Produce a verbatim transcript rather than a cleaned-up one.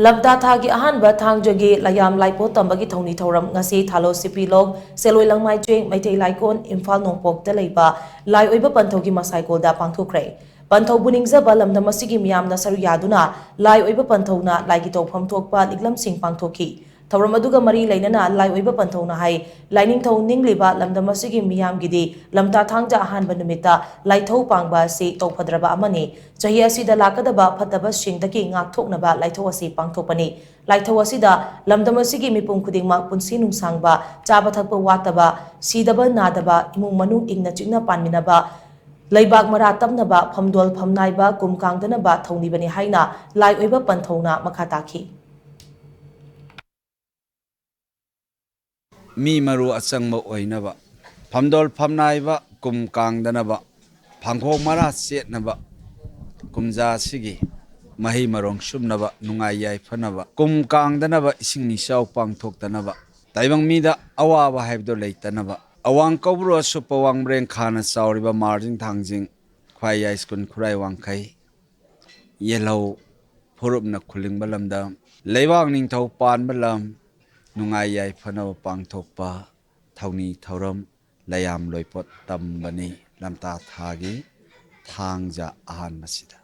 ꯂꯝꯇꯥ ꯊꯥꯒꯤ ꯑꯍꯥꯟꯕ ꯊꯥꯡꯖꯒꯤ ꯂꯥꯏꯌꯥꯝ ꯂꯥꯏꯄꯣꯠ ꯇꯝꯕꯒꯤ ꯊꯧꯅꯤ ꯊꯧꯔꯝ ꯉꯁꯤ ꯊꯥꯂꯣ ꯁꯤꯄꯤ ꯂꯣꯛ, ꯁꯦꯂꯣꯏ ꯂꯪꯃꯥꯏ ꯆꯦꯡ, ꯃꯩꯇꯩ ꯂꯥꯏꯀꯣꯟ, ꯏꯝꯐꯥꯜ ꯅꯣꯡꯄꯣꯛꯇ ꯂꯩꯕ ꯂꯥꯏ ꯑꯣꯏꯕ ꯄꯟꯊꯧꯒꯤ ꯃꯁꯥꯏꯀꯣꯜꯗ ꯄꯥꯡꯊꯣꯛꯈ꯭ꯔꯦ꯫ ꯄꯟꯊꯧꯕꯨ ꯅꯤꯡꯖꯕ ꯂꯝꯗꯝ ꯑꯁꯤꯒꯤ ꯃꯤꯌꯥꯝꯅ ꯁꯔꯨꯛ ꯌꯥꯗꯨꯅ ꯂꯥꯏ ꯑꯣꯏꯕ ꯄꯟꯊꯧꯅ ꯂꯥꯏꯒꯤ ꯇꯧꯐꯝ ꯊꯣꯛꯄ ꯂꯤꯛꯂꯝꯁꯤꯡ ꯄꯥꯡꯊꯣꯛꯈꯤ꯫ ꯊꯧꯔꯝ ꯑꯗꯨꯒ ꯃꯔꯤ ꯂꯩꯅꯅ ꯂꯥꯏ ꯑꯣꯏꯕ ꯄꯟꯊꯧꯅ ꯍꯥꯏ, ꯂꯥꯏꯅꯤꯡꯊꯧ ꯅꯤꯡꯂꯤꯕ ꯂꯝꯗꯝ ꯑꯁꯤꯒꯤ ꯃꯤꯌꯥꯝꯒꯤꯗꯤ ꯂꯝꯇꯥ ꯊꯥꯡꯖ ꯑꯍꯥꯟꯕ ꯅꯨꯃꯤꯠꯇ ꯂꯥꯏꯊꯧ ꯄꯥꯡꯕ ꯑꯁꯤ ꯇꯧꯐꯗ꯭ꯔꯕ ꯑꯃꯅꯤ꯫ ꯆꯍꯤ ꯑꯁꯤꯗ ꯂꯥꯛꯀꯗꯕ ꯐꯠꯇꯕꯁꯤꯡꯗꯒꯤ ꯉꯥꯛꯊꯣꯛꯅꯕ ꯂꯥꯏꯊꯧ ꯑꯁꯤ ꯄꯥꯡꯊꯣꯛꯄꯅꯤ꯫ ꯂꯥꯏꯊꯧ ꯑꯁꯤꯗ ꯂꯝꯗꯝ ꯑꯁꯤꯒꯤ ꯃꯤꯄꯨꯝ ꯈꯨꯗꯤꯡꯃꯛ ꯄꯨꯟꯁꯤ ꯅꯨꯡꯁꯥꯡꯕ, ꯆꯥꯕ ꯊꯛꯄ ꯋꯥꯠꯇꯕ, ꯁꯤꯗꯕ ꯅꯥꯗꯕ, ꯏꯃꯨꯡ ꯃꯅꯨꯡ ꯏꯪꯅ ꯆꯤꯛꯅ ꯄꯥꯟꯃꯤꯟꯅꯕ, ꯂꯩꯕꯥꯛ ꯃꯔꯥ ꯇꯞꯅꯕ, ꯐꯝꯗꯣꯜ ꯐꯝꯅꯥꯏꯕ, ꯀꯨꯝ ꯀꯥꯡꯗꯅꯕ ꯊꯧꯅꯤꯕꯅꯤ ꯍꯥꯏꯅ ꯂꯥꯏ ꯑꯣꯏꯕ ꯄꯟꯊꯧꯅ ꯃꯈꯥ ꯇꯥꯈꯤ꯫ ꯃꯤ ꯃꯔꯨ ꯑꯆꯪꯕ ꯑꯣꯏꯅꯕ, ꯐꯝꯗꯣꯜ ꯐꯝꯅꯥꯏꯕ, ꯀꯨꯝ ꯀꯥꯡꯗꯅꯕ, ꯐꯥꯡꯈꯣꯛ ꯃꯔꯥ ꯆꯦꯠꯅꯕ, ꯀꯨꯝꯖꯥ ꯑꯁꯤꯒꯤ ꯃꯍꯩ ꯃꯔꯣꯡ ꯁꯨꯝꯅꯕ, ꯅꯨꯡꯉꯥꯏ ꯌꯥꯏꯐꯅꯕ, ꯀꯨꯝ ꯀꯥꯡꯗꯅꯕ, ꯏꯁꯤꯡ ꯏꯆꯥꯎ ꯄꯥꯡꯊꯣꯛꯇꯅꯕ, ꯇꯥꯏꯕꯪ ꯃꯤꯗ ꯑꯋꯥꯕ ꯍꯥꯏꯕꯗꯨ ꯂꯩꯇꯅꯕ, ꯑꯋꯥꯡ ꯀꯧꯕ꯭ꯔꯨ ꯑꯁꯨꯞꯄ ꯋꯥꯡꯕ꯭ꯔꯦꯡ ꯈꯥꯅ ꯆꯥꯎꯔꯤꯕ ꯃꯥꯔꯖꯤꯡ ꯊꯥꯡꯖꯤꯡ ꯈ꯭ꯋꯥꯏ ꯌꯥꯏꯁ꯭ꯀꯨꯜ ꯈꯨꯔꯥꯏ ꯋꯥꯡꯈꯩ ꯌꯦꯜꯍꯧ ꯐꯨꯔꯨꯞꯅ ꯈꯨꯂꯤꯡꯕ ꯂꯝꯗꯝ, ꯂꯩꯕꯥꯛ ꯅꯤꯡꯊꯧ ꯄꯥꯟꯕ ꯂꯝ, ꯅꯨꯡꯉꯥꯏ ꯌꯥꯏꯐꯅꯕ ꯄꯥꯡꯊꯣꯛꯄ ꯊꯧꯅꯤ ꯊꯧꯔꯝ ꯂꯩꯌꯥꯝ ꯂꯣꯏꯄꯣꯠ ꯇꯝꯕꯅꯤ ꯂꯝꯇꯥ ꯊꯥꯒꯤ ꯊꯥꯡꯖ ꯑꯍꯥꯟꯕꯁꯤꯗ꯫